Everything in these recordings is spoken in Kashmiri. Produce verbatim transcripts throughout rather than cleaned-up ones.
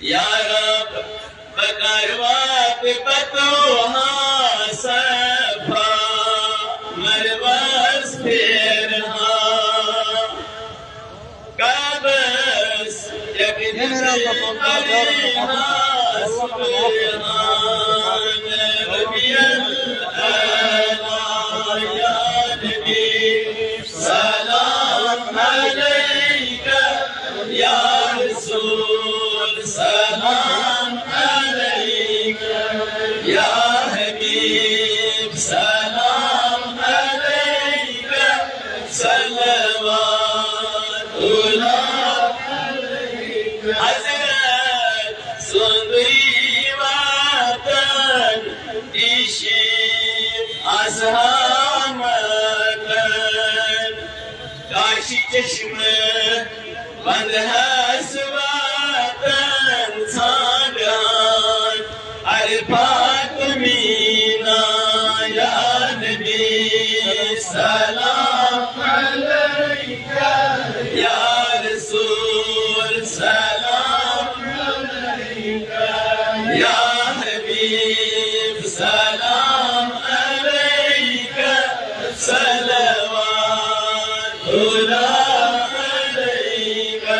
یا رب، بہٕ کَر واتہٕ پتوہا صفا مروس پھیرہا۔ کعبس یک نظر پریہا، سبحان ربی الاعلی۔ یا نبی، سلام علیک، یا رسول، سلام علیک، یا حبیب، سلام علیک، صلوات اللہ علیک۔ حضرت سُنٛدٕے وطن، یہِ چھِ اَزہامَتَن۔ کاشی چشمہٕ بنٛدہَس وطن ژھانٛڈان، عرفات میٖنا۔ یا نبی، سلام علیک، یا رسول، سلام علیک، یا حبیب، سلام علیک، صلوات اللہ علیک،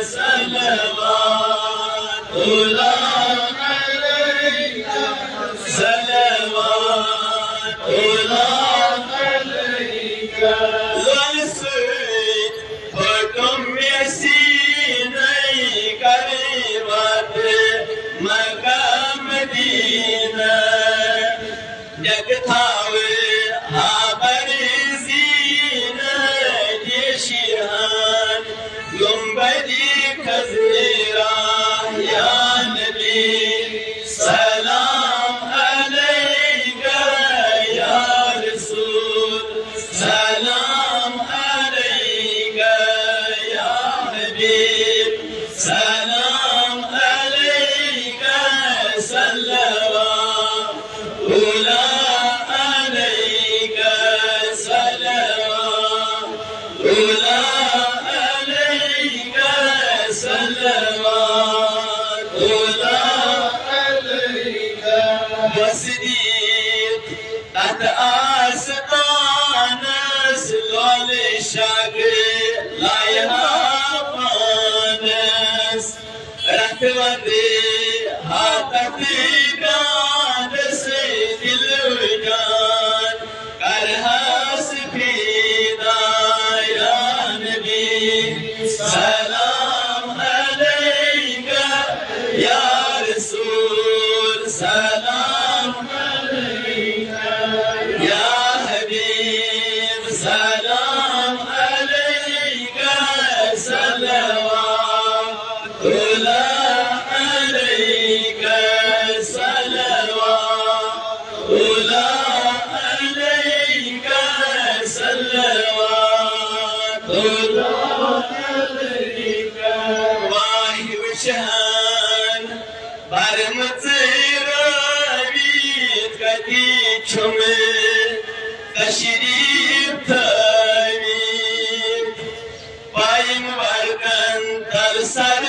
صلوات اللہ علیک، صلوات اللہ علیک۔ لولہٕ سۭتۍ پھوٚٹُم مےٚ سیٖنَے، کَرے وَتہٕ مکہ مدینہ۔ یک تھاوٕ ہابر زینت، یہِ شیرہان گنبدِ خضرا۔ یا نبی، سلام علیک، یا رسول، سلام علیک، یا حبیب، سلام علیک، صلوات اللہ علیک، صلوات اللہ علیک، صلوات اللہ علیک۔ بس دیٖد تتھ آستانس، لولہٕ شاخہٕ لایہا پانس۔ رتھ وندے ہا تتھ گانس، دل جان کرہس فدا۔ یا نبی، سلام علیک، یا رسول، سلام علیک، یا حبیب، سلام علیک، صلوات اللہ علیک، صلوات اللہ علیک، صلوات اللہ علیک۔ واہی وٕچھان برمٕژ رٲوِتھ، کتی چھُم تشریٖف تھٲوِتھ۔ پایم ورقن تل سر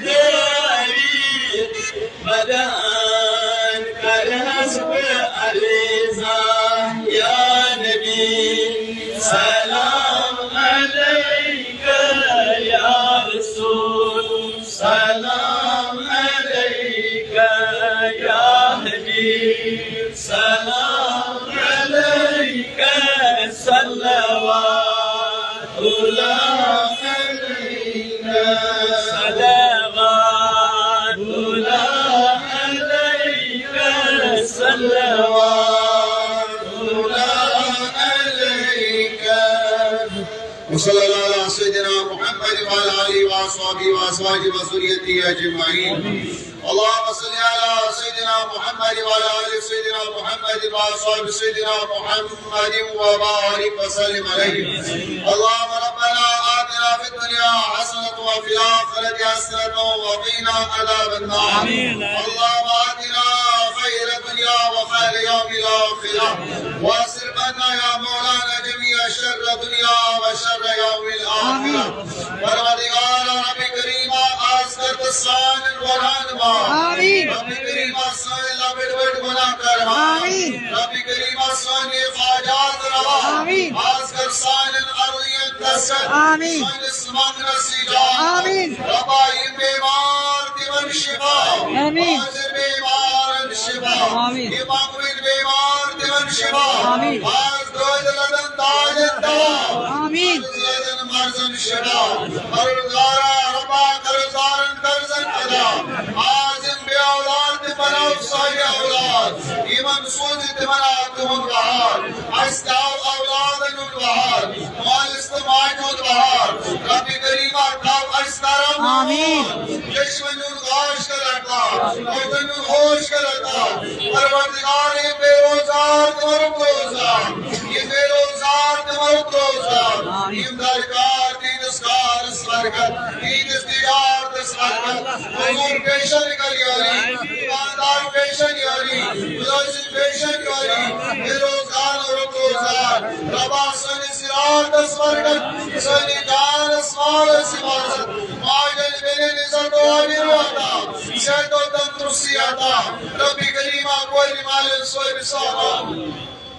دٲوِتھ، بدان کرہس بہٕ عرضا۔ یا نبی، سلام علیک، یا رسول، سلام علیک، یا حبیب، سلام علیک، صلوات اللہ علیک، صلوات اللہ علیک، صلوات اللہ علیک۔ وصلى الله على سيدنا محمد وعلى آله وأصحابه وأزواجه وذريته أجمعين. اللهم صل على سيدنا محمد وعلى آل سيدنا محمد وأصحاب سيدنا محمد وبارك وسلم عليه. اللهم ربنا آتنا في الدنيا حسنة وفي الآخرة حسنة وقنا عذاب النار. آمين. اللهم آتنا خير الدنيا وخير يوم الآخرة. واصرف عنا يا مولانا جميع شر الدنيا وشر يوم الآخرة. پروردگار رب کریم، از کر سان قرآن آمین۔ رب کریمہ سٲنۍ لۄکٕٹۍ بٔڑۍ گۄناہ کر معاف۔ آمین۔ رب کریمہ سٲنۍ حاجات روا۔ آمین۔ خاص کر سانٮ۪ن عرضین تسکر۔ آمین۔ سٲنِس منگنس اجابت۔ آمین۔ ربا یِم بیمار تِمن شفا۔ آمین۔ حاضر بیمارن شفا۔ آمین۔ یِم مقبوض بیمار تِمن شفا۔ آمین۔ باز دٲدۍ لدن دادٮ۪ن دوا۔ آمین۔ قرض لدن مرضن شفا۔ پروردگارا ربا قرضدارن قرضن ادا۔ آز یِم بے اولاد تہِ بناو صالح اولاد۔ یِمن سوز تِمن آو تِہُنٛد بہار۔ اسہِ تہِ آو اولادن ہُنٛد بہار۔ مٲلِس تہٕ ماجہِ ہُنٛد بہار۔ رب کریما تھاو اسہِ نرم۔ آمین۔ چشمن ہُنٛد گاش کر عطا۔ مردن ہُنٛد ہوش کر عطا۔ پروردگار یِم بے روزگار تِمن روزگار۔ یِم بے روزگار تِمن روزگار۔ آمین۔ یِم درکار تِہنٛدِس کارس برکت۔ تِہنٛدِس دیدارس برکت۔ حضور پیشن کر یاری۔ ایماندار پیشن یاری۔ ملازم پیشن یاری۔ بے روزگار اور روزگار۔ ربا سٲنِس صراطس برکت، سٲنِس جانس مالس حفاظت، ماجن بیٚنٮ۪ن عزت و آبرو عطا، صحت و تندرستی عطا۔ رب کریما کورِ مالٮ۪ن صٲبِ سامان،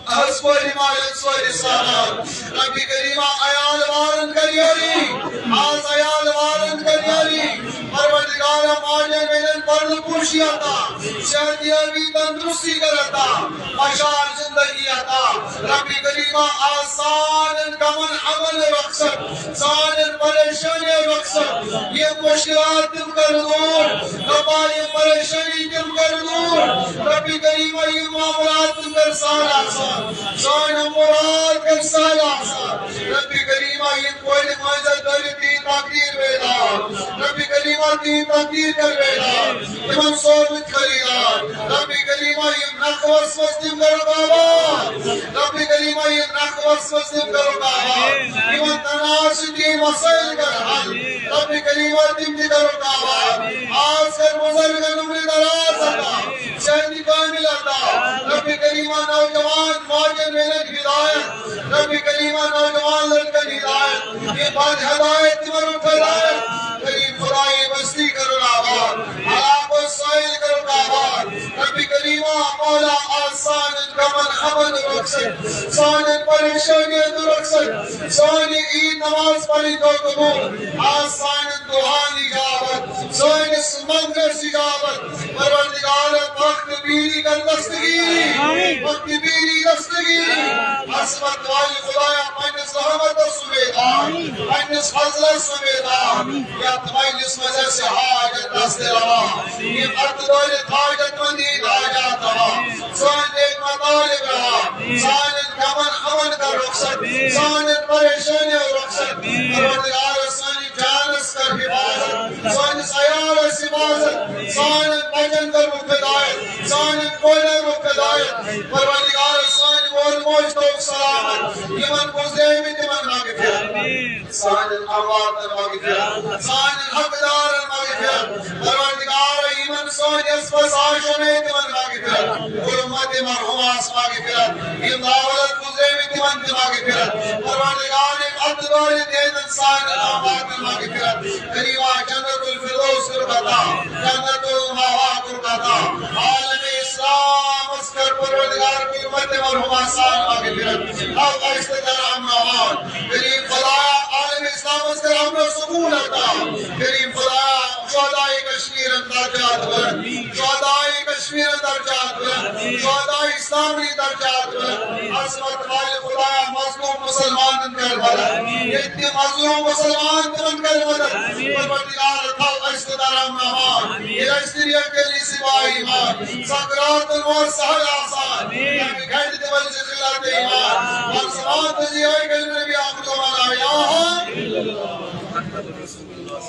از کورِ مالٮ۪ن صٲبِ سامان۔ رب کریما عیال وارن کر یاری، از عیال وارن کر یاری۔ پروردگارا ماجن بیٚنٮ۪ن پردٕ پوشی عطا، صحت یابی تندرستی کر عطا، خوشحال زندگی عطا۔ رب کریما آز سانٮ۪ن غمن امن و رخصت، سانٮ۪ن پریشانی و رخصت، یِم مشکلات تِم کر دور، ربا یِم پریشانی تِم کر دور۔ رب کریما یِم معاملات تِم کر سہل آسان، سٲنۍ یِم مراد کر سہل آسان۔ رب کریما یِم کورِ مٲنزٮ۪ن دٲرِتھ تِہنٛد تقدیٖر بیدار۔ رب کریما تِہنٛد تقدیٖر کر بیدار۔ تِمن سوزنٕکۍ خریدار۔ رب کریما یِم نقوس منٛز تِم کرُکھ آباد۔ رب کریما یِم نقوس منٛز تِم کرُکھ آباد۔ یِمن تنازٕ تِم مسٲیِل کر حل۔ رب کریما تِم تہِ کرُکھ آباد۔ آز کر بزرگن عمر دراز عطا، صحت کامل عطا۔ رب کریما نوجوان ماجن بیٚنٮ۪ن ہدایت۔ رب کریما نوجوان لڑکن ہدایت۔ یِم بد ہدایت تِمن رُت ہدایت۔ کریم خدایا بستی کرُن آباد، علاقہٕ سٲیِل کرُن آباد۔ رب کریما مولا آز سانٮ۪ن غمن امن رخصت، سانٮ۪ن پریشانین رخصت، سانہِ عید نماز پرٕنۍ دۄہ قبول، آز سانٮ۪ن دُعاہن اجابت، سٲنِس منگنس اجابت۔ پروردگار وقت بیری کر دستگیری، آمین۔ وقت بیری دستگیری۔ عظمت والہِ خدایا پننِس رحمتس سُمیدار، پننِس فضلس سُمیدار، یتھ مجلس منٛز اسہِ حاجت دست روا، یِم اتھ دٲرِتھ حاجت مندی حاجات روا، سٲنۍ نیک مطالب روا، سانٮ۪ن غمن امن کر رخصت، سانٮ۪ن پریشانین رخصت۔ پروردگار سانہِ جانس کر حفاظت، سٲنِس عیالس حفاظت، سانٮ۪ن بچن کر رُت ہدایت، سانٮ۪ن کورٮ۪ن رُت ہدایت۔ پروردگار سانہِ مول موج تھٲوُکھ سلامت، یِمن گُزریمٕتۍ تِمن مغفرت، سانٮ۪ن امواتن مغفرت، سانٮ۪ن حقدارن مغفرت۔ پروردگار یِمن سٲنِس پس آشنے تِمن مغفرت، کُل اُمتِ مرحومس مغفرت، یِم دعوت گُزریمٕتۍ تِمن تہِ مغفرت۔ پروردگار یِم اتھ دورِ دینن سانٮ۪ن امواتن مغفرت۔ کریما جنت الفردوس کر عطا، جنت المأوا کر عطا۔ عالم اسلامس کر پروردگار کُل اُمتِ مرحومس سان مغفرت۔ او اشتدار امن امان۔ کریم خدایا عالم اسلامس کر امن و سکون عطا۔ کریم خدایا شہدائے کشمیرن درجات بلند، شہدائے کشمیرن درجات بلند، شہدائے اسلامن درجات بلند۔ عظمت والہِ خدایا مظلوم مسلمانن کر مدد، ییٚتہِ تہِ مظلوم مسلمان تِمن کر مدد۔ پروردگار تھاو اسہِ تہٕ درم امان، ییٚلہِ اسہِ تہِ ریٹ کٔرۍ سِوایہِ ایمان، سکراتن وار سہل آسان، تمہِ گھرِ تہِ ؤلۍ زِ خلعت ایمان، وَن سلام تہٕ زِ آے گٔے نبی اکھ دۄہ وَنان، یا ہاں۔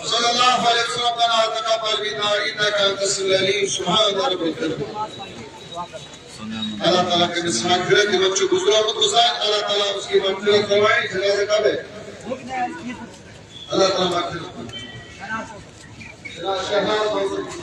صلی اللہ علیہ وسلم، ربنا تقبل منا انك انت السميع العليم۔ سبحان ربك۔ اللہ تعالیٰ کٔمِس مغفرت، یِمن چھُ گُزرومُت گُزار، اللہ تعالیٰ اس کی مغفرت فرمائے، جنازہ کب ہے؟ اللہ تعالیٰ مغفرت فرمائے۔ جناب شہناز محمد۔